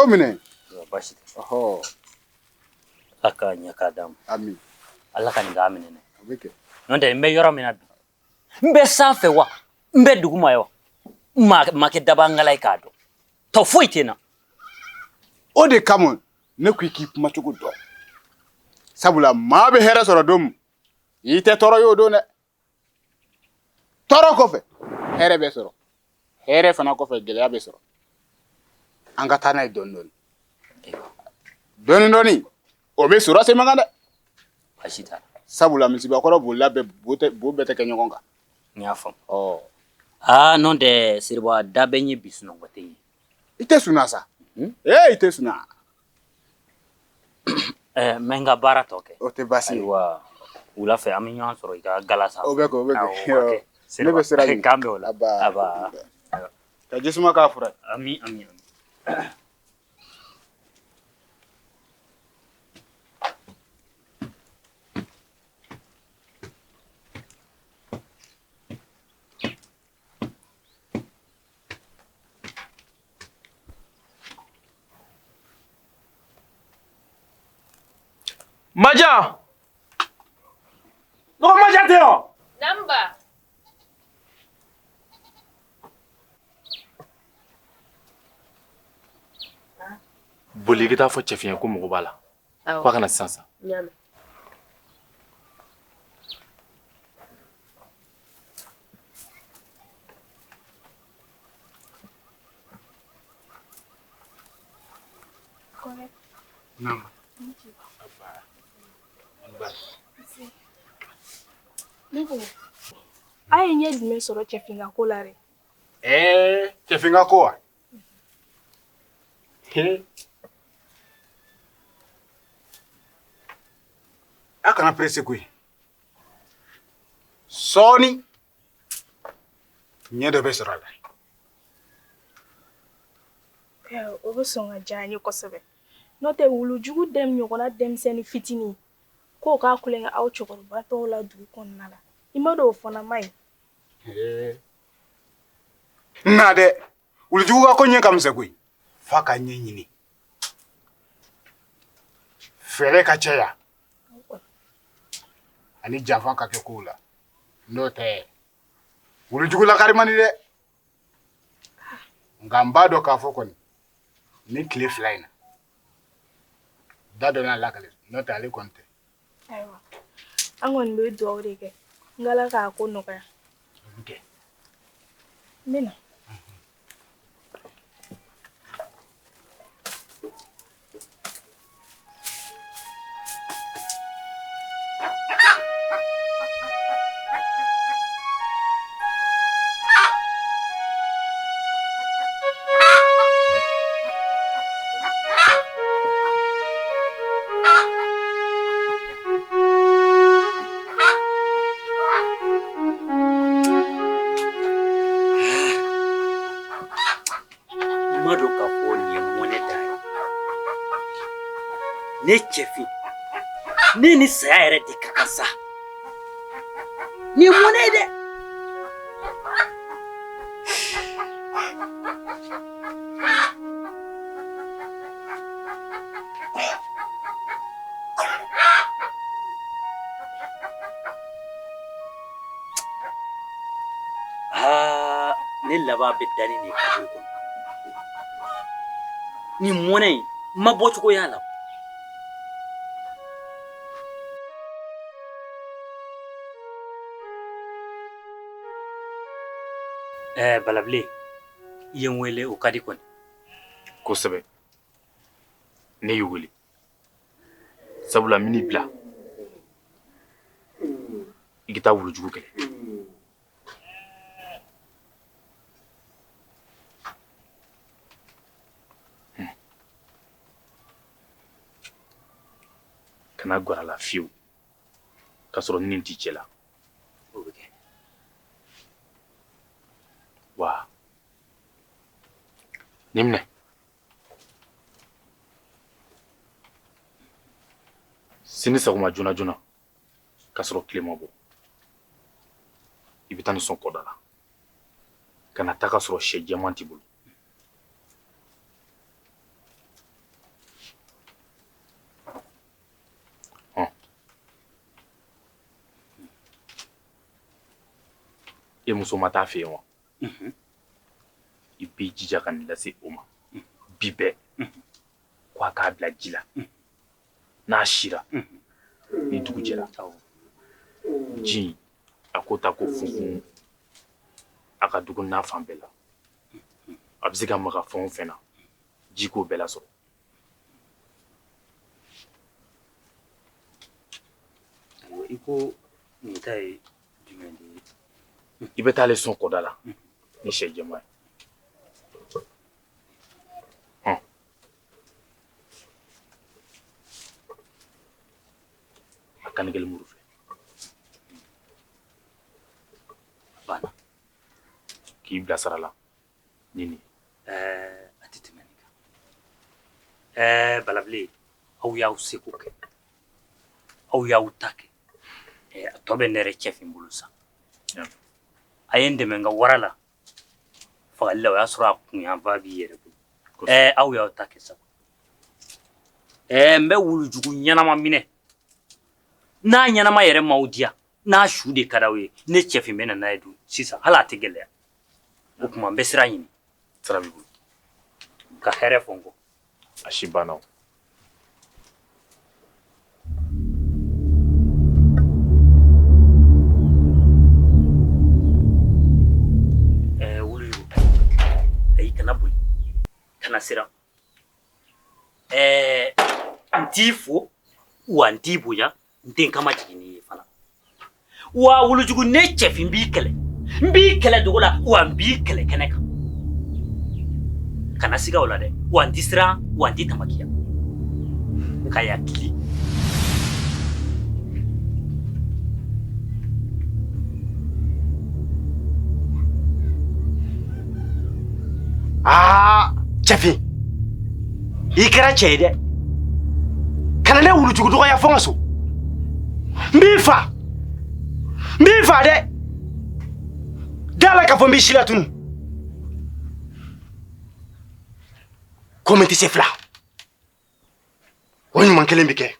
O minɛ. Baasi tɛ. Ɔhɔ. Ala ka ɲɛ k'a d'an ma. Ami. Ala ka nin k'a minɛ ne. A bɛ kɛ. N'o tɛ n bɛ yɔrɔ min na bi, n bɛ sanfɛ wa, n bɛ duguma ye wa, n ma kɛ dabangala ye k'a dɔn. Tɔ foyi tɛ n na. O de kama ne ko i k'i kumacogo dɔn. Sabula maa bɛ hɛrɛ sɔrɔ don min, i tɛ tɔɔrɔ y'o don dɛ. Tɔɔrɔ kɔfɛ, hɛrɛ bɛ sɔrɔ. Hɛrɛ fana kɔfɛ, gɛlɛya bɛ sɔrɔ. An ka taa n'a ye dɔɔni dɔɔni. Dɔɔni dɔɔni, o bɛ sɔrɔ se man kan dɛ. Baasi t'a la. Sabula misibakɔrɔ bolila bɛɛ bo tɛ bo bɛɛ tɛ kɛ ɲɔgɔn kan. N y'a faamu. Ɔ. Aa n'o tɛ Seriba da bɛ n ye bi sunɔgɔ tɛ n ye. I tɛ sunaa sa. Ee i tɛ sunaa. Ɛɛ n bɛ n ka baara tɔ kɛ. O tɛ baasi ye. Ayiwa wula fɛ an bɛ ɲɔgɔn sɔrɔ i ka gala sanfɛ. O bɛ kɛ o bɛ kɛ. Awɔ, o bɛ kɛ. Ne bɛ sira ɲini. K'an bɛn o la. Aba. Aba. Ka jisuma k'a fura ye. Ami ami ami. Maja! Ne ko Maja tɛ yan. Namba. Boli i ka taa fɔ cɛfin ye ko mɔgɔ b'a la. Awɔ. K'a ka na sisan sisan. N y'a mɛn. Naamu. Ne ko a ye ɲɛ jumɛn sɔrɔ cɛfin ka ko la dɛ? Ɛɛ cɛfin ka ko wa? He. A kana pressé koyi. Sɔɔni ɲɛ dɔ bɛ sɔrɔ a la. O bɛ sɔn ka diya n ye kosɛbɛ. N'o tɛ wulujugu den ɲɔgɔnna denmisɛnnin fitinin k'o k'a kulonkɛ aw cɛkɔrɔba tɔw la dugu kɔnɔna la. I ma dɔn o fana man ɲi. Na dɛ, wulujugu ka ko ɲɛ ka misɛn koyi. F'a ka ɲɛ ɲini. Fɛɛrɛ ka caya. Ani janfa ka kɛ kow la. N'o tɛ wulujugu lakari man di dɛ. Nka n b'a dɔn k'a fɔ kɔni ni tile fila in na da dɔ n'a lakale n'o tɛ ale kɔni tɛ. Ayiwa an kɔni bɛ dugawu de kɛ n k'Ala k'a ko nɔgɔya. O bɛ kɛ. N bɛ na. N ma dɔn k'a fɔ nin ye mɔnɛ dan ye. Ne cɛfin, ne ni saya yɛrɛ de ka kan sa. Nin ye mɔnɛ ye dɛ. Aa, ne laban bɛ da ni nin kaburu kɔnɔ. Nin mɔnɛ in, n ma bɔcogo y'a la. Ɛɛ Balabilen, i ye n wele o ka di kɔni. Kosɛbɛ. Ne y'i wele. Sabula n bɛn'i bila. I ka taa wulujugu kɛlɛ. Kana gɛrɛ a la fiyewu k'a sɔrɔ nin t'i cɛ la. O bɛ kɛ. Wa nin minɛ. Sini sɔgɔma joona joona k'a sɔrɔ tile ma bɔ, i bɛ taa nin sɔn kɔda la. Kana taa k'a sɔrɔ sɛ jɛman t'i bolo. E muso ma taa fɛ yen wa? I b'i jija ka nin lase o ma bi bɛɛ, ko a k'a bila ji la. N'a sira, ni dugu jɛra, ji in a k'o ta k'o funfun a ka du kɔnɔna fan bɛɛ la. A bɛ se ka maga fɛn o fɛn na, ji k'o bɛɛ lasɔrɔ. I ko nin ta ye jumɛn de ye? I bɛ taa ale sɔn kɔda la ni sɛ jɛman ye. A kannikɛli muru filɛ. A banna. K'i bila sara la ni nin. Ɛɛ, a tɛ tɛmɛ nin kan. Ɛɛ, Balabilen, aw y'aw seko kɛ, aw y'aw ta kɛ. Ɛɛ, a tɔ bɛ ne yɛrɛ cɛfin bolo sa. A ye n dɛmɛ n ka wara la fagali la, o y'a sɔrɔ a kunyanfan b'i yɛrɛ bolo. Ɛɛ, aw y'aw ta kɛ sa. Ɛɛ, n bɛ wulujugu ɲɛnama minɛ. N'a ɲɛnama yɛrɛ m'aw diya, n'a su de ka d'aw ye, ne cɛfin bɛ na n'a ye dun sisan, hali a tɛ gɛlɛya. O tuma n bɛ sira ɲini. Sira b'i bolo. Ka hɛrɛ fɔ n kɔ. A si banna o. Ɛɛ, wulujugu, ayi, kana boli, kana siran. Ɛɛ, n t'i fo wa n t'i bonya, n tɛ n kama jigin n'i ye fana. Wa wulujugu, ne cɛfin b'i kɛlɛ, n b'i kɛlɛ dogo la wa n b'i kɛlɛ kɛnɛ kan. Kana siga o la dɛ. Wa n tɛ siran wa n tɛ tamakiya. Ka yakili. Aa, cɛfin, i kɛra cɛ ye dɛ. Kana ne wulujugu dɔgɔya fo n ka so. N b'i fa, n b'i fa dɛ. Da la k'a fɔ n b'i silatunu. Komi n tɛ se fila, o ɲuman kelen bɛ kɛ.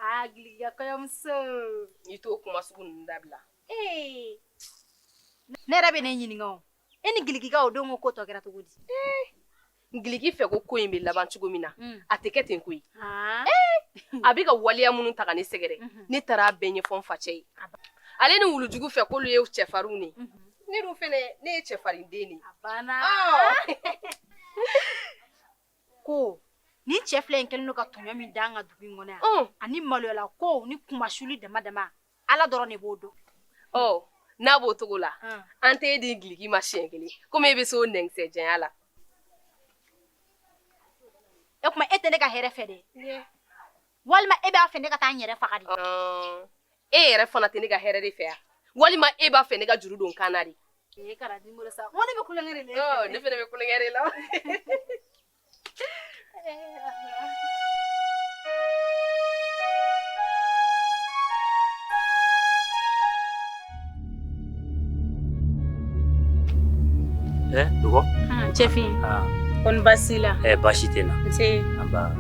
Aa, Giliki ka kɔɲɔmuso. I t'o kuma sugu ninnu dabila. Ee, ne yɛrɛ bɛ ne ɲininka o. E ni Giliki ka o don ko tɔ kɛra cogo di? Giliki fɛ ko ko in bɛ laban cogo min na, a tɛ kɛ ten koyi. A bɛ ka waleya minnu ta ka ne sɛgɛrɛ, ne taara a bɛɛ ɲɛfɔ n facɛ ye. Ale ni wulujugu fɛ k'olu ye cɛfarinw de ye. Ne dun fɛnɛ, ne ye cɛfarin den de ye. A banna. Ko nin cɛ fila in kɛlen don ka tɔɲɔ min da an ka dugu in kɔnɔ yan, ani maloyala ko ni kunmasuli dama dama, Ala dɔrɔn de b'o dɔn. Ɔ, n'a b'o cogo la, an t'e di Giliki ma siɲɛ kelen, komi e bɛ se o nɛnkisɛ janya la. E kuma, e tɛ ne ka hɛrɛ fɛ dɛ, walima e b'a fɛ ne ka taa n yɛrɛ faga de? E yɛrɛ fana tɛ ne ka hɛrɛ de fɛ yan, walima e b'a fɛ ne ka juru don kan na de? Ee, kana di n bolo sa, n ko ne bɛ kulonkɛ de la. Ne fana bɛ kulonkɛ de la. Eh, dɔgɔ. Cɛfin. Kɔni baasi la? Eh, baasi tɛ n na. Nse. Nba.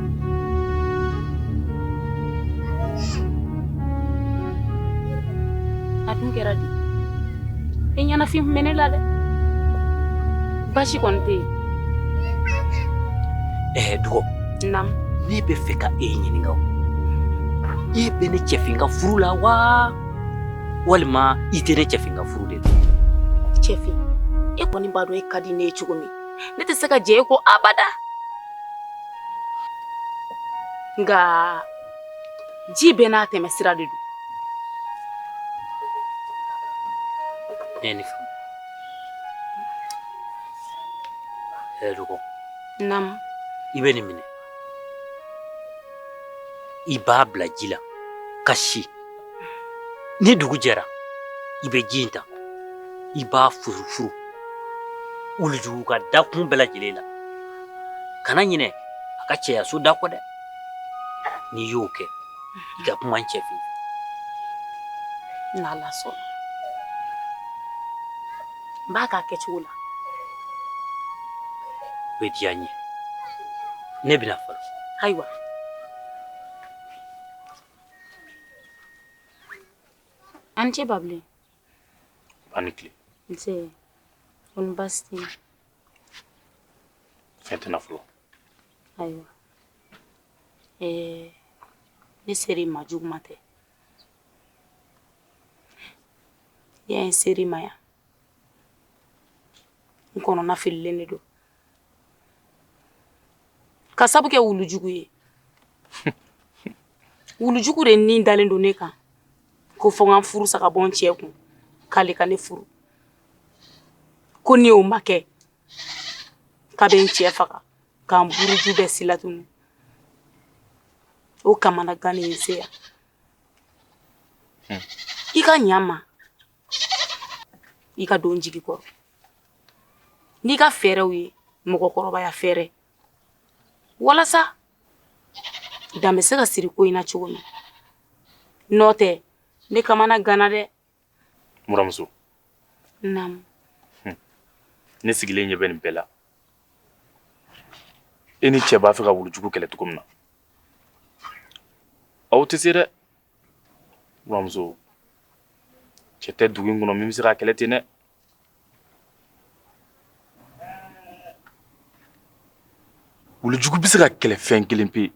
A dun kɛra di? E ɲɛnafin tun bɛ ne la dɛ. Baasi kɔni tɛ yen. Ɛɛ, dɔgɔ. Naamu. Ne bɛ fɛ ka e ɲininka o. E bɛ ne cɛfin ka furu la wa? Walima i tɛ ne cɛfin ka furu de la? Cɛfin, e kɔni b'a dɔn e ka di ne ye cogo min. Ne tɛ se ka jɛ e kɔ abada. Nka ji bɛɛ n'a tɛmɛ sira de don. Ne ye nin faamu. Ɛɛ, dɔgɔ. Naamu. I bɛ nin minɛ. I b'a bila ji la ka si. Ni dugu jɛra, I bɛ ji in ta, i b'a furufuru wulujugu ka dakun bɛɛ lajɛlen la. Kana ɲinɛ a ka cɛyaso da kɔ dɛ. N'i y'o kɛ, i ka kuma n cɛ fɛ. N'Ala sɔnna, n b'a k'a kɛcogo la. O bɛ diya n ye. Ne bɛna fɔlɔ. Ayiwa. A ni ce Babilen. A ni tile. Nse. Kɔni baasi tɛ yen? Fɛn tɛ n na fɔlɔ. Ayiwa. Ɛɛ, ne ser'i ma juguman tɛ. I y'a ye n ser'i ma yan. N kɔnɔna fililen de don. Ka sabu kɛ wulujugu ye. Wulujugu de ni dalen don ne kan. Ko fo n ka n furu sa ka bɔ n cɛ kun. K'ale ka ne furu. Ko ni o ma kɛ, k'a bɛ n cɛ faga, k'an buruju bɛɛ silatunu. O kamanagan de ye n se yan. I ka ɲa n ma. I ka don n jigi kɔrɔ. N'i ka fɛɛrɛw ye, mɔgɔkɔrɔbaya fɛɛrɛ. Walasa dan bɛ se ka siri ko in na cogo min. N'o tɛ, ne kamana ganna dɛ. Muramuso. Naamu. Ne sigilen ɲɛ bɛ nin bɛɛ la. E ni cɛ b'a fɛ ka wulujugu kɛlɛ cogo min na. Aw tɛ se dɛ. Muramuso, cɛ tɛ dugu in kɔnɔ min bɛ se k'a kɛlɛ ten dɛ. Wulujugu bɛ se ka kɛlɛ fɛn kelen pe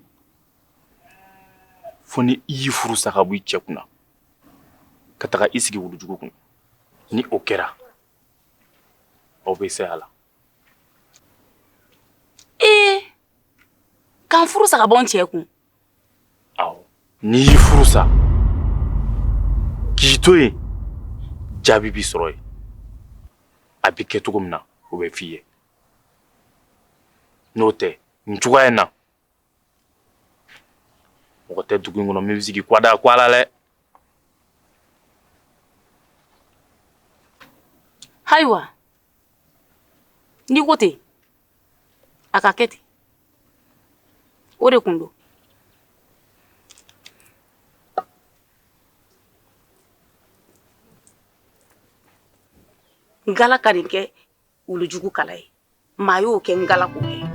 fo ni i y'i furu sa ka bɔ i cɛ kunna ka taga i sigi wulujugu kunna. Ni o kɛra, aw bɛ se a la. Ee, k'an furu sa ka bɔ n cɛ kun? Awɔ, n'i y'i furu sa k'i to yen, jaabi b'i sɔrɔ yen. A bɛ kɛ cogo min na, o bɛ f'i ye. N'o tɛ, nin cogoya in na, mɔgɔ tɛ dugu in kɔnɔ min bɛ se k'i kɔ da ko a la dɛ. Ayiwa, n'i ko ten, a ka kɛ ten. O de kun don. N gala ka nin kɛ wulujugu kala ye. Maa y'o kɛ n gala k'o kɛ.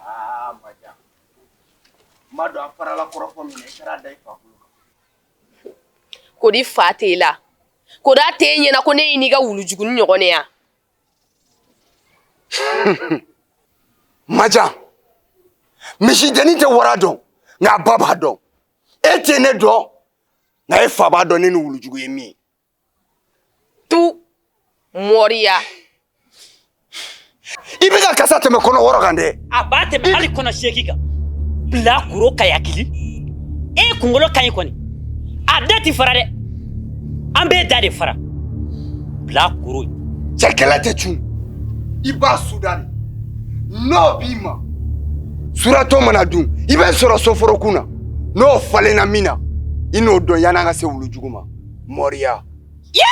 Aa Majan, n b'a dɔn a farala kɔrɔfɔ min na, i taara da i fa kulo kan. Ko di fa t'e la, ko d'a t'e ɲɛna ko ne y'i n'i ka wulujugunin ɲɔgɔn de ya. Majan, misidennin tɛ wara dɔn, nka a ba b'a dɔn. E tɛ ne dɔn, nka e fa b'a dɔn ne ni wulujugu ye min ye. Tu mɔriya. I bɛ ka kasa tɛmɛ kɔnɔ wɔɔrɔ kan dɛ. A b'a tɛmɛ hali kɔnɔ seegin kan. Bilakoro kayakili. E kunkolo ka ɲi kɔni. A da ti fara dɛ. An b'e da de fara. Bilakoro. Cɛkɛlɛ tɛ cun. I b'a suda de. N'o b'i ma. Suratɔ mana dun, i bɛ sɔrɔ soforokun na. N'o falenna min na, i n'o dɔn yan'an ka se wulujugu ma. Mɔriya. Ye!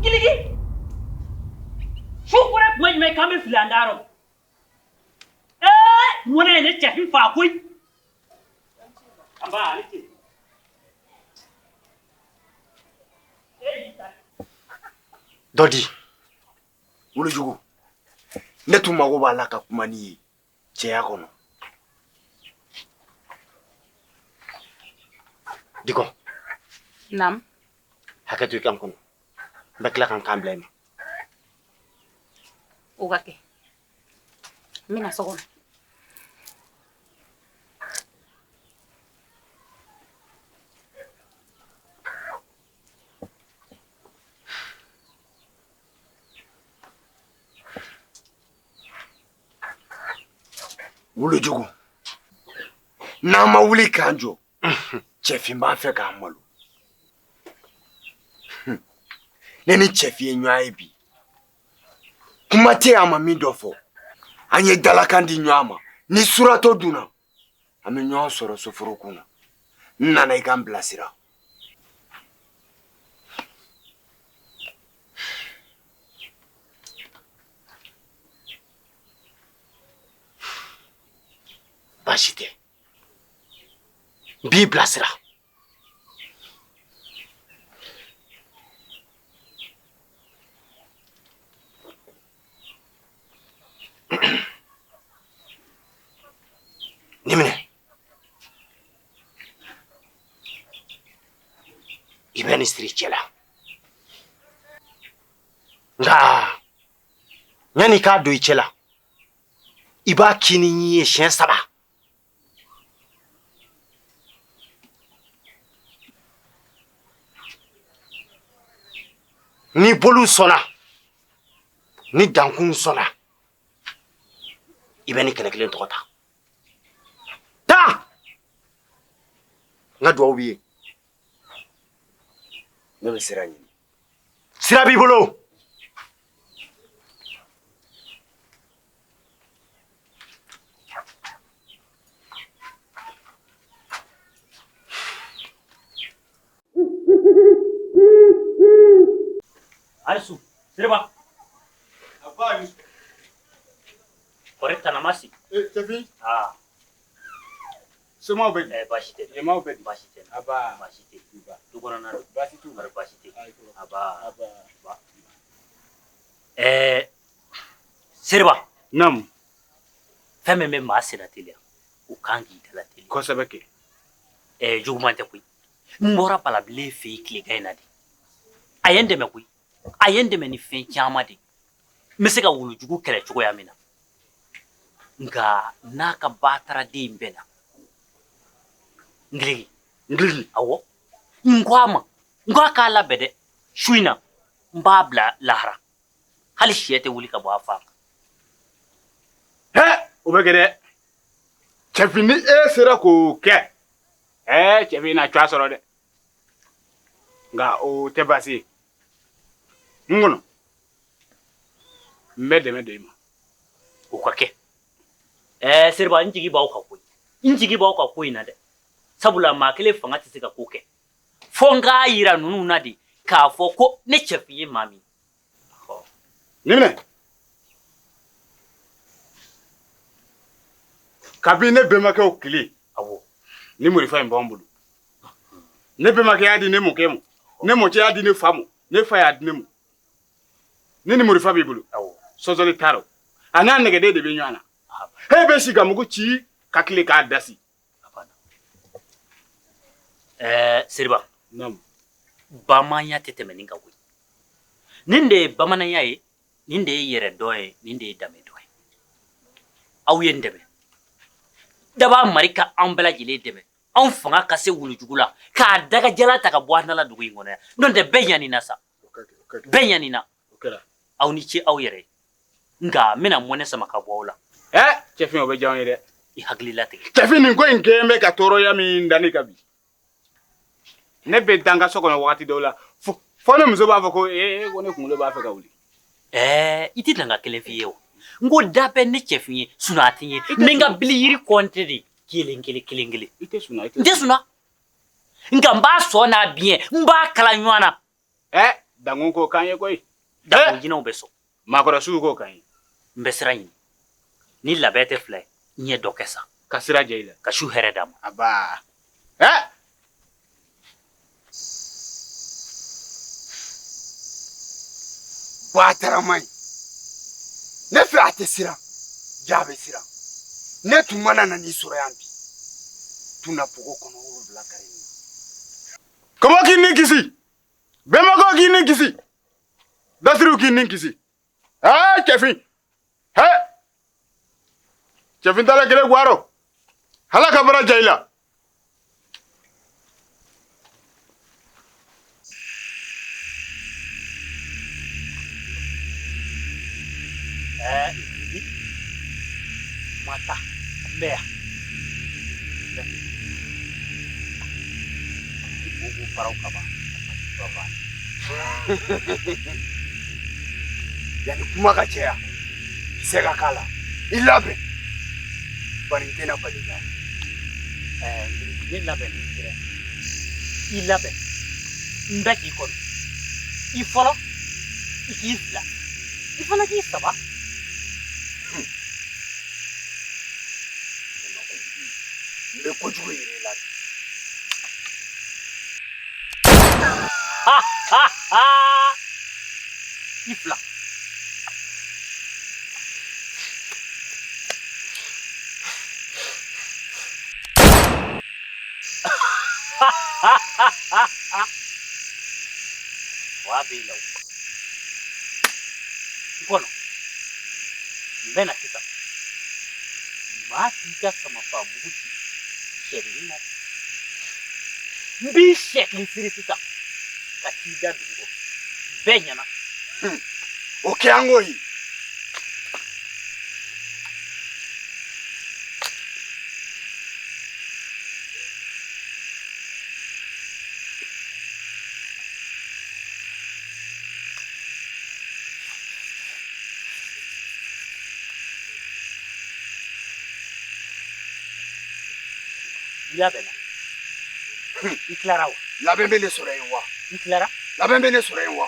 Giligi! Su kora tuma jumɛn k'an bɛ fili an dayɔrɔ? Ee! Ŋɔnɛ ye ne cɛfin faa koyi! An ba, ale ce. Dɔ di. Wulujugu, ne tun mago b'a la ka kuma n'i ye cɛya kɔnɔ. Dikɔ. Naamu. Hakɛ to i ka n kɔnɔ. N bɛ tila ka n kan bila i ma. O ka kɛ. N bɛna so kɔnɔ. Wulujugu, n'an ma wuli k'an jɔ, cɛfin b'a fɛ k'an malo. Ne ni cɛfin ye ɲɔgɔn ye bi. Kuma tɛ a ma min dɔ fɔ. An ye dalakan di ɲɔgɔn ma. Ni suratɔ dunna, an bɛ ɲɔgɔn sɔrɔ soforokun na. N nana i ka n bilasira. Baasi tɛ. N b'i bilasira. Nin minɛ. I bɛ nin siri i cɛ la. Nka yanni i k'a don i cɛ la, i b'a kin ni ɲin ye siɲɛ 3. Ni boliw sɔnna, ni dankunw sɔnna, i bɛ nin kɛlɛ kelen tɔgɔ ta. Taa! N ka duwawu b'i ye. Ne bɛ sira ɲini. Sira b'i bolo. Alisu, Siriba. Kɔri tanamasi. Cɛfin. Aa. Somaw bɛ di? Baasi tɛ. Jɛmaw bɛ di? Baasi tɛ. Aba. Baasi tɛ. Du kɔnɔna don. Baasi t'u la. Baasi tɛ. Aba. Aba. Seriba. Naamu. Fɛn min bɛ maa senna teliya, o kan k'i dala teliya. Kosɛbɛ kɛ. Juguman tɛ koyi. N bɔra Balabilen fɛ yen tilegan in na de. A ye n dɛmɛ koyi. A ye n dɛmɛ ni fɛn caman de. N bɛ se ka wulujugu kɛlɛ cogoya min na. Nka n'a ka bataraden in bɛnna. Ngiliki. Ngiliki. Awɔ. N ko a ma. N ko a k'a labɛn dɛ. Su in na, n b'a bila lahara. Hali sɛ tɛ wuli ka bɔ a fa kan. Hɛ, o bɛ kɛ dɛ. Cɛfin ni e sera k'o kɛ, cɛfin na cogoya sɔrɔ dɛ. Nka o tɛ baasi ye. N kɔnɔ, n bɛ dɛmɛ don i ma. O ka kɛ. Seriba, n jigi b'aw kan koyi. N jigi b'aw kan ko in na dɛ. Sabula maa kelen fanga tɛ se ka ko kɛ. Fo n k'a yira ninnu na de k'a fɔ ko ne cɛfin ye maa min. Nin minɛ. Kabini ne bɛnbakɛw tile. Awɔ. Ni morifa in b'anw bolo. Ne bɛnbakɛ y'a di ne mɔkɛ ma. Ne mɔcɛ y'a di ne fa ma. Ne fa y'a di ne ma. Ni ni morifa b'i bolo. Awɔ. Sɔsɔli t'a rɔ. A n'a nɛgɛden de bɛ ɲɔgɔn na. E bɛ si ka mugu ci ka tile k'a dasi. Seriba. Naamu. Bamananya tɛ tɛmɛ nin kan koyi. Nin de ye bamananya ye, nin de ye yɛrɛdɔn ye, nin de ye danbedɔn ye. Aw ye n dɛmɛ. Daba mari ka anw bɛɛ lajɛlen dɛmɛ. Anw fanga ka se wulujugu la k'a dagajala ta ka bɔ an da la dugu in kɔnɔ yan. N'o tɛ bɛɛ ɲanina sa. Bɛɛ ɲanina. Aw ni ce aw yɛrɛ ye. Nka n bɛna mɔnɛ sama ka bɔ aw la. Cɛfin, o bɛ diya anw ye dɛ. I hakili latigɛ. Cɛfin, nin ko in kɛlen bɛ ka tɔɔrɔya min da ne kan bi. Ne bɛ dan ka so kɔnɔ wagati dɔw la fo ne muso b'a fɔ ko ko ne kunkolo b'a fɛ ka wuli. I tɛ danga kelen f'i ye o. N ko da bɛ ne cɛfin ye, sunaa tɛ n ye. N bɛ n ka bili yiri kɔnte de kelen kelen kelen kelen. I tɛ sunaa, i tɛ. N tɛ sunaa. Nka n b'a sɔn n'a biɲɛ, n b'a kala ɲɔgɔn na. Dangun k'o k'an ye koyi. Dangun jinɛw bɛ sɔn. Maakɔrɔsiw k'o k'an ye. N bɛ sira ɲini. Ni labɛn tɛ fila ye, n ye dɔ kɛ sa. Ka sira jɛ i la. Ka su hɛrɛ d'a ma. Aba. Batarama in. Ne fɛ a tɛ siran, ja bɛ siran. Ne tun mana na n'i sɔrɔ yan bi. Tuna pogo kɔnɔ wolonwula kari nin na. Kɔmɔ k'i ni kisi. Bɛnbakɛw k'i ni kisi. Dasiriw k'i ni kisi. Cɛfin. Cɛfin tala kelen guwaro. Ala ka bara ja i la. Mata, N bɛ yan. I ko faraw kaba. Yanni kuma ka caya, kisɛ ka k'a la. I labɛn. Bari n tɛna bali la. Ne labɛnnen tɛ. I labɛn. N bɛ k'i kɔnɔ. I fɔlɔ, i k'i fila, i fana k'i saba. N bɛ kojugu yir'i la. I fila. Wa b'i la o. I kɔnɔ. N bɛ na sisan. Maa k'i ka samafa mugu ci sɛdennin na. N b'i sɛkili siri sisan ka t'i da dugu kɔnɔ. Bɛɛ ɲɛna. O kɛ an k'o ye. I labɛnna. I tilara wa? Labɛn bɛ ne sɔrɔ yen wa? I tilara? Labɛn bɛ ne sɔrɔ yen wa?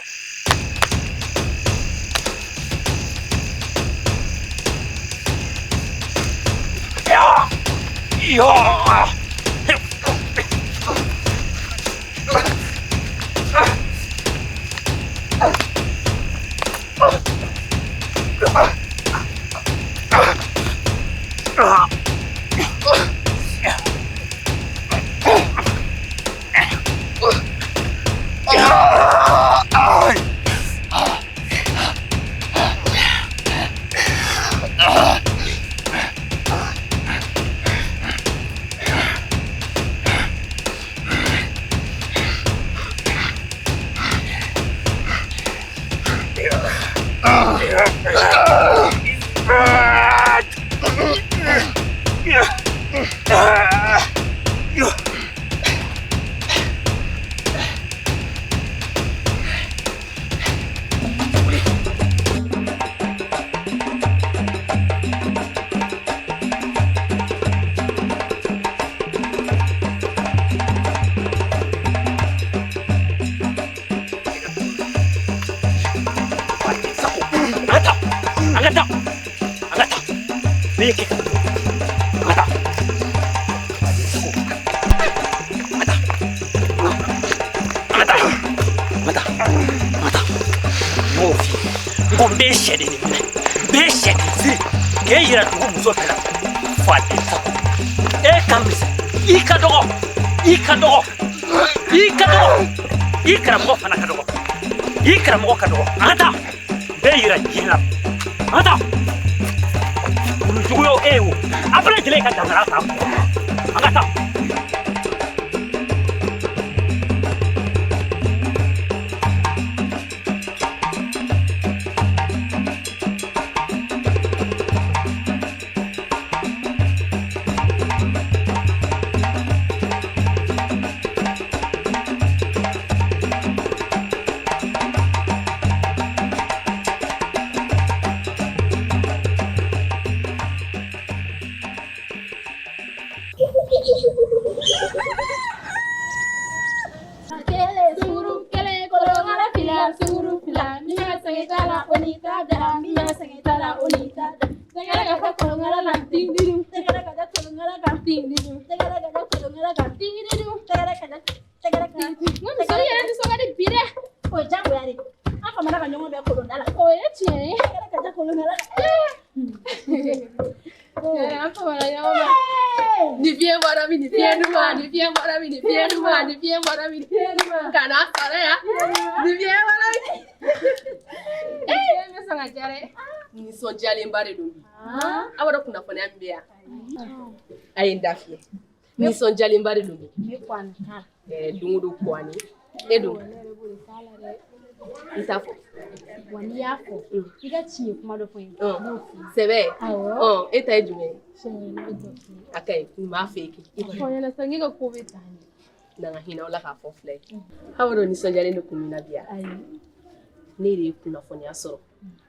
I karamɔgɔ fana ka dɔgɔ. I karamɔgɔ ka dɔgɔ. An ka taa. Bɛɛ yira diɲɛ la. An ka taa. Wulujugu y'o e ye o. A bɛɛ lajɛlen ka danfara ta. An ka taa. Nisɔndiyalenba de don bi. Aw b'a dɔn kunnafoniya min bɛ yan. A ye n da fiyɛ. Nisɔndiyalenba de don bi. Don o don kuwani. E don. N t'a fɔ. Wa n'i y'a fɔ i ka tiɲɛ kuma dɔ fɔ n ye, n b'o f'i ye. Sɛbɛ. Awɔ. Ɔ, e ta ye jumɛn ye? Tiɲɛ n bɛ dɔ f'i ye. A ka ɲi, n b'a fɔ e kɛ. Fɔ n ɲɛna sa, n ka ko bɛ tan de. Na ka hinɛ aw la k'a fɔ filɛ ye. Aw b'a dɔn nisɔndiyalen de kun bɛ na bi yan. Ayi. Ne de ye kunnafoniya sɔrɔ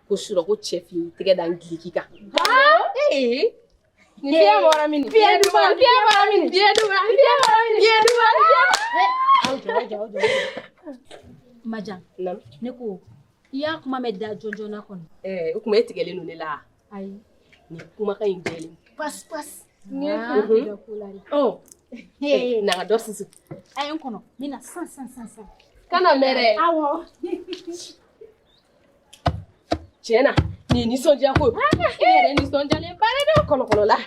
ko surɔ ko cɛfin tɛgɛ da n giliki kan. Ee! Ni fiɲɛ bɔra min? Fiɲɛ duman, fiɲɛ bɔra min? Fiɲɛ duman, fiɲɛ bɔra min? Fiɲɛ duman, fiɲɛ. Aw jɔ, aw jɔ, aw jɔ. Majan, ne ko i y'a kuma mɛn da jɔnjɔnna kɔni. Ɛɛ, o tuma e tigɛlen don ne la. Ayi. Nin kumakan in jɛlen. Pas pas. N ye kun da ko la de. Ɔ. Na ka dɔ susu. A ye n kɔnɔ, n bɛna san san san san. Kana mɛn dɛ. Awɔ. Tiɲɛ na, nin ye nisɔndiya ko ye. E yɛrɛ nisɔndiyalen ba de don kɔlɔkɔlɔ la.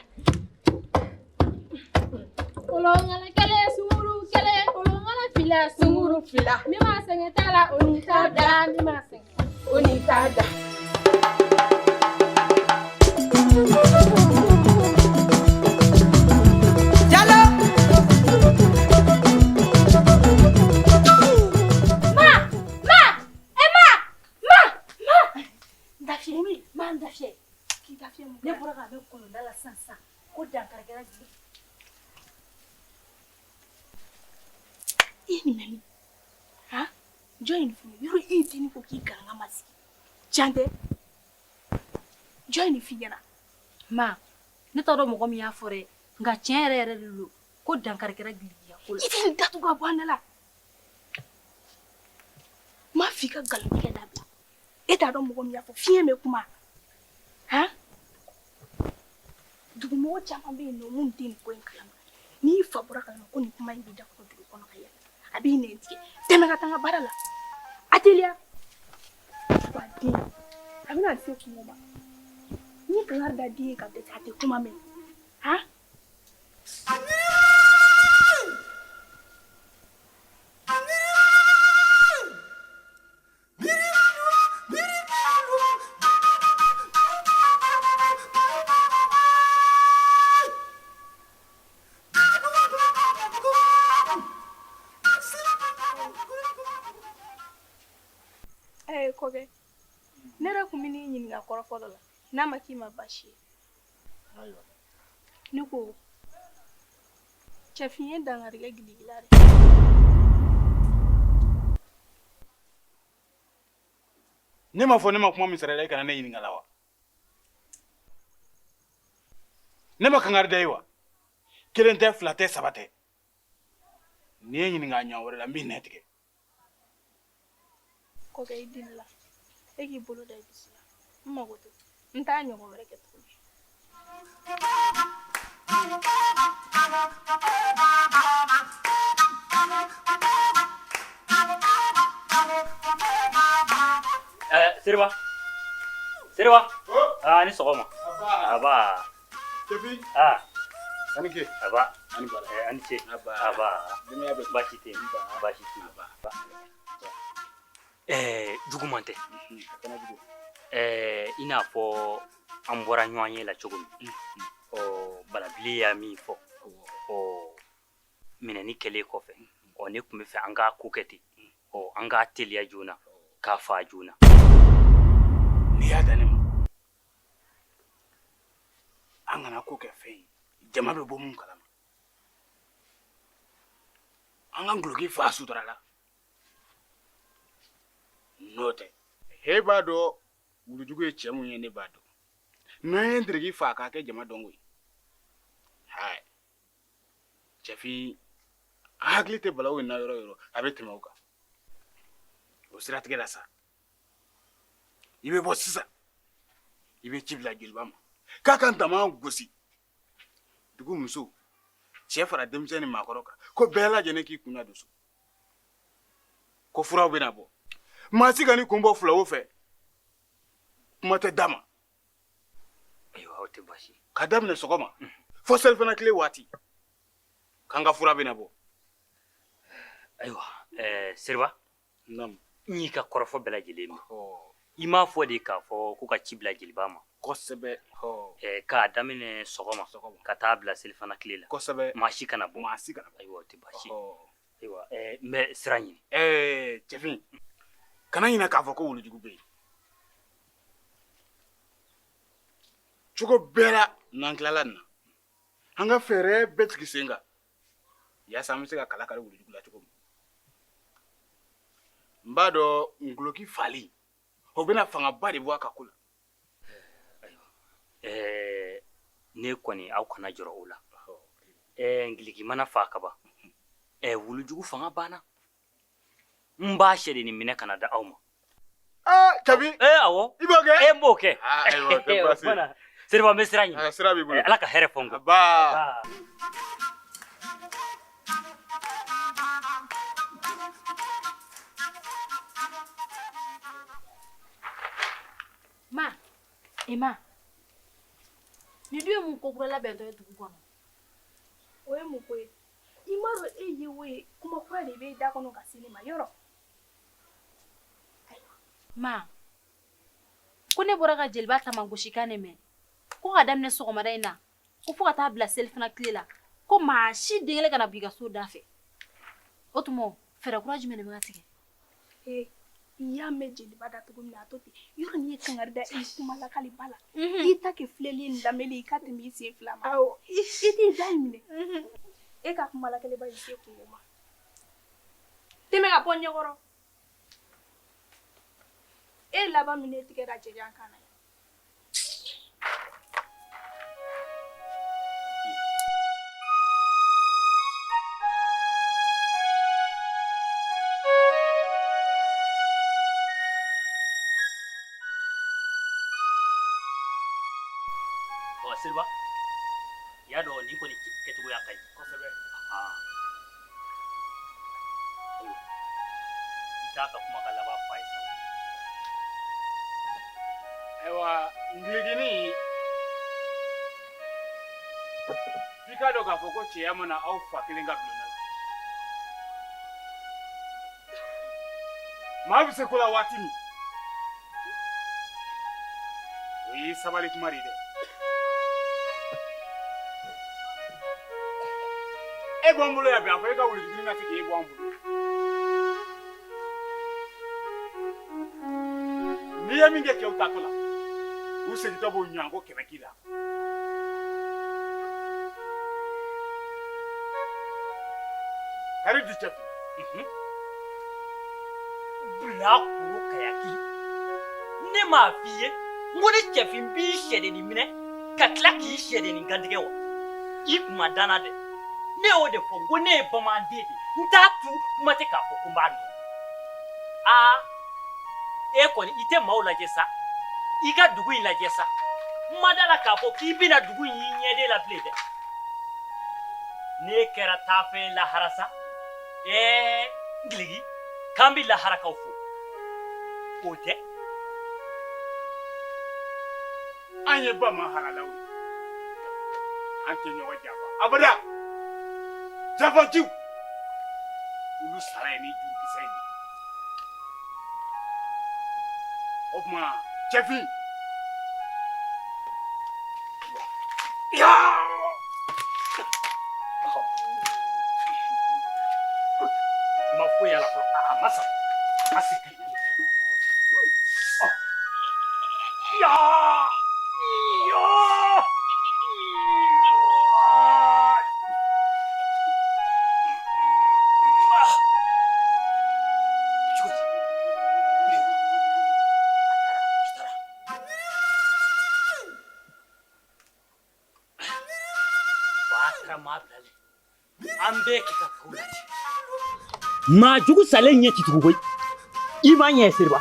Kolongala kelen sunguru kelen kolongala fila sunguru fila. Min ma sɛgɛn t'a la o ni t'a da min ma sɛgɛn o ni t'a da. Jalo. Ma! Ma! E ma! Ma! Ma! N da fiyɛ min, ma n da fiyɛ. K'i da fiyɛ mun Ne bɔra k'a mɛn kɔlɔnda la sisan sisan ko dankari kɛra jigi. I ye nin mɛn min? Han? Jɔn ye nin f'i ye? Yɔrɔ e ye denni ko k'i garanga ma sigi. Can tɛ? Jɔn ye nin f'i ɲɛna? Ma, ne t'a dɔn mɔgɔ min y'a fɔ dɛ, nka tiɲɛ yɛrɛ yɛrɛ de don ko dankari kɛra giliki ka ko la. I tɛ nin datugu ka bɔ an da la. N m'a f'i ka nkalon tigɛ dabila. E t'a dɔn mɔgɔ min y'a fɔ, fiɲɛ bɛ kuma. Han? Dugumɔgɔ caman bɛ yen nɔ minnu tɛ nin ko in kalama. N'i fa bɔra kalama ko nin kuma in b'i da kɔnɔ dugu kɔnɔ ka yɛlɛ, a b'i nɛn tigɛ. Tɛmɛ ka taa n ka baara la. A teliya. Wa den, a bɛna se kungo ma. N ye kangari da den ye ka dɛsɛ, a tɛ kuma mɛn. Han? Ee kɔkɛ, ne yɛrɛ kun bɛ n'i ɲininka kɔrɔfɔ dɔ la, n'a ma k'i ma baasi ye. Ayiwa. Ne ko cɛfin ye dankari kɛ giliki la dɛ. Ne ma fɔ ne ma kuma min sara i la, i kana ne ɲininka la wa? Ne ma kangari da i ye wa? Kelen tɛ, fila tɛ, saba tɛ. N'i ye ɲininka a ɲɔgɔn wɛrɛ la, n b'i nɛn tigɛ. Kɔkɛ i delila, e k'i bolo da i dusu la. N mago tɛ, n t'a ɲɔgɔn wɛrɛ kɛ tuguni. Seriba. Seriba. Ah, ni sɔgɔma. Aba. Cɛfin. Ah. Ani ke. Aba. Ani bara. Ani ce. Aba. Aba. Denbaya bɛ. Baasi tɛ yen. Baasi tɛ yen. Juguman tɛ. Kana jugu. I n'a fɔ an bɔra ɲɔgɔn ye la cogo min. Ɔ, Balabilen y'a min fɔ. Ɔ, minɛni kɛlen kɔfɛ. Ɔ, ne tun bɛ fɛ an k'a ko kɛ ten. Ɔ, an k'a teliya joona k'a fa joona. N'i y'a dan ne ma, an kana ko kɛ fɛn ye jama bɛ bɔ mun kalama. An ka guloki fa sutura la. N'o tɛ, he b'a dɔn wulujugu ye cɛ mun ye, ne b'a dɔn. N'an ye ntereki fa k'a kɛ jama dɔnko ye, hayi, cɛfin, an hakili tɛ balawu in na yɔrɔ o yɔrɔ, a bɛ tɛmɛ o kan. O siratigɛ la sa, i bɛ bɔ sisan, i bɛ ci bila jeliba ma k'a ka ntaman gosi dugu musow, cɛ fara denmisɛn ni maakɔrɔ kan, ko bɛɛ lajɛlen k'i kun na don so, ko furaw bɛna bɔ. Maa si kan'i kun bɔ fulaw fɛ, kuma tɛ da ma. Ayiwa, o tɛ baasi ye. Ka daminɛ sɔgɔma fo selifana tile waati, k'an ka fura bɛna bɔ. Ayiwa, Seriba. Naamu. N y'i ka kɔrɔfɔ bɛɛ lajɛlen mɛn. I m'a fɔ de k'a fɔ ko ka ci bila jeliba ma. Kosɛbɛ. K'a daminɛ sɔgɔma ka taa bila selifana tile la. Kosɛbɛ. Maa si kana bɔ. Maa si kana bɔ. Ayiwa, o tɛ baasi ye. Ayiwa, n bɛ sira ɲini. Cɛfin, kana ɲinɛ k'a fɔ ko wulujugu bɛ yen. Cogo bɛɛ la n'an tilala nin na, an ka fɛɛrɛ bɛɛ sigi sen kan yaasa an bɛ se ka kala kari wulujugu la cogo min. N b'a dɔn nguloki fali o bɛna fangaba de bɔ a ka ko la. Ɛɛ, ne kɔni, aw kana jɔrɔ o la. Ɛɛ, ngiliki mana fa kaban, ɛɛ, wulujugu fanga banna. N b'a sɛdennin minɛ ka na da aw ma. Aa, Cabi. Ee, awɔ. I b'o kɛ? E, n b'o kɛ. Aa, ayiwa, o tɛ baasi ye. Seriba, n bɛ sira ɲini. Sira b'i bolo. Ala ka hɛrɛ fɔ n kɔ. Aba. Ma, Ema, nin dun ye mun ko kura labɛntɔ ye dugu kɔnɔ? O ye mun ko ye? I m'a dɔn e ye o ye, kuma kura de b'e da kɔnɔ ka se ne ma yɔrɔ. Ma, ko ne bɔra ka jeliba tamagosikan de mɛn, ko ka daminɛ sɔgɔmada in na, ko fo ka taa bila selifana tile la, ko maa si den kelen kana bɔ i ka so da fɛ. O tuma, fɛɛrɛ kura jumɛn de bɛ ka tigɛ? Ee, i y'a mɛn jeliba da cogo min na, a to ten. Yɔrɔ n'i ye kangari da i kuma lakaliba la, i ta kɛ filɛli ni lamɛnni i ka tɛmɛ i sen fila ma. Awɔ. I t'i da in minɛ. E ka kuma lakaliba in se kungo ma. Tɛmɛ ka bɔ n ɲɛkɔrɔ. E laban min ne tigɛ da cɛjan kan na. Ɔ, Seriba, i y'a dɔn nin kɔni kɛcogoya ka ɲi. Kosɛbɛ. Ayiwa, i t'a ka kumakan laban fɔ a ye sa. Ayiwa, ngilikinin, f'i k'a dɔn k'a fɔ ko cɛya mana aw fa kelen ka bulonda la. Maa bɛ se ko la waati min, o y'i sabali kuma de ye dɛ. E b'an bolo yan bi, a fɔ e ka wulujugu ka se k'e bɔ an bolo. N'i ye min kɛ cɛw taatɔ la, u segintɔ b'o ɲɔgɔn ko 100 k'i la. Kari di cɛ. Bilakoro kayaki, ne m'a f'i ye n ko ne cɛfin b'i sɛdennin minɛ ka tila k'i sɛdennin kantigɛ wa? I kun ma danna dɛ. Ne y'o de fɔ, n ko ne ye bamanden de ye, n t'a tu kuma tɛ k'a fɔ ko n b'a nɔ. Aa, e kɔni i tɛ maaw lajɛ sa, i ka dugu in lajɛ sa. N ma da la k'a fɔ k'i bɛna dugu in y'i ɲɛden la bilen dɛ. N'e kɛra taafɛn lahara sa, ɛɛ ngiliki, k'an bɛ laharakaw fo, o tɛ. An ye bama halalaw ye, an tɛ ɲɔgɔn janfa abada. Janfanciw, olu sara ye ni jurukisɛ in ye. O tuma cɛfin, ma foyi y'a la fɔlɔ, a ma sa, a ma se ka ɲɛ. Ya! Ya! Cogo di? A taara. Wa a taara maa bilalen. An bɛɛ k'i ka kow lajɛ. Maa jugu salen ɲɛ ti tugu koyi. I m'a ɲɛ Seriba.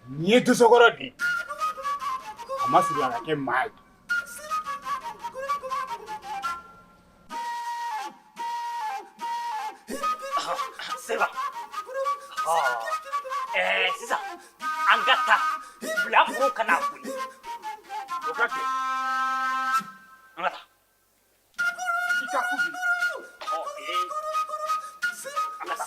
Nin ye dosokɔrɔ de ye, a ma surunya ka kɛ maa ye. Seriba. Ɛɛ, sisan an ka taa bilakoro ka n'a boli. O ka kɛ. An ka taa. I ka ku bi. Ɔ, ee. An ka taa.